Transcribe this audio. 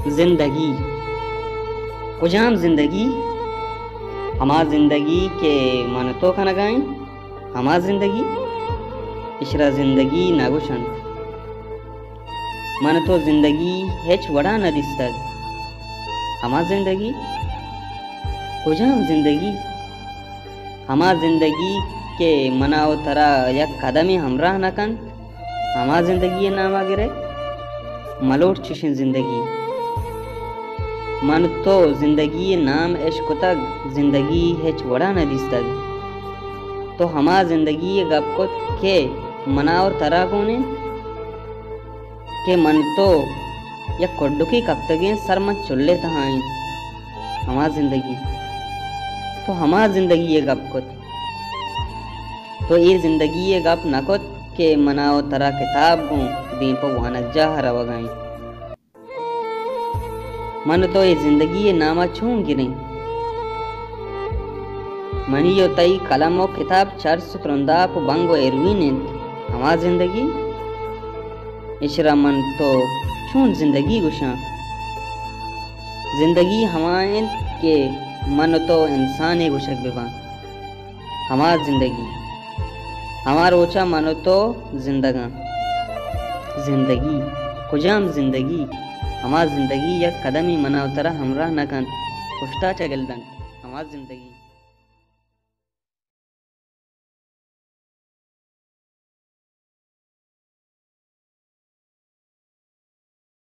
زندگی۔ کجام زندگی؟ ہما زندگی کہ من تو کنگائیں، ہما زندگی؟ اشرا زندگی نہ گوشنت۔ من تو زندگی ہچ وڑا نہ دیستگ۔ ہما زندگی؟ کجام زندگی؟ ہما زندگی کہ منا و ترا یک قدمے ہمراہ نہ کنت، ہما زندگی ء نام ء گرئے؟ ملوٹ چشیں زندگی۔ من تو زندگی ء نام اش کتگ، زندگی ہچ وڑا نہ دیستگ۔ تو ہما زندگی ء گپ کت کہ منا و ترا گون انت، کہ من تو یک کڈکے کپتگیں سر من چلے تہا انت۔ ہما زندگی۔ تو ہما زندگی ء گپ کت۔ تو اے زندگی ء گپ نہ کت کہ منا و ترا کتاب گوں دیم پہ وانگجاہ ء روگ ء انت۔ من و تو اے زندگی ء نام ء چون گریں؟ منی و تئی قلم و کتاب چرس و ترنداپ و بنگ و ہیروئن انت۔ ہما زندگی؟ اشرا من تو چون زندگی گوشاں؟ زندگی ہما انت کہ من و تو انسانے گوشگ بہ باں۔ ہما زندگی، ہما روچا من و تو زندگاں۔ زندگی، کجام زندگی؟ ہما زندگی یک قدمی منا و ترا ہمراہ نہ کنت، پشتا چگل دنت۔ ہما زندگی۔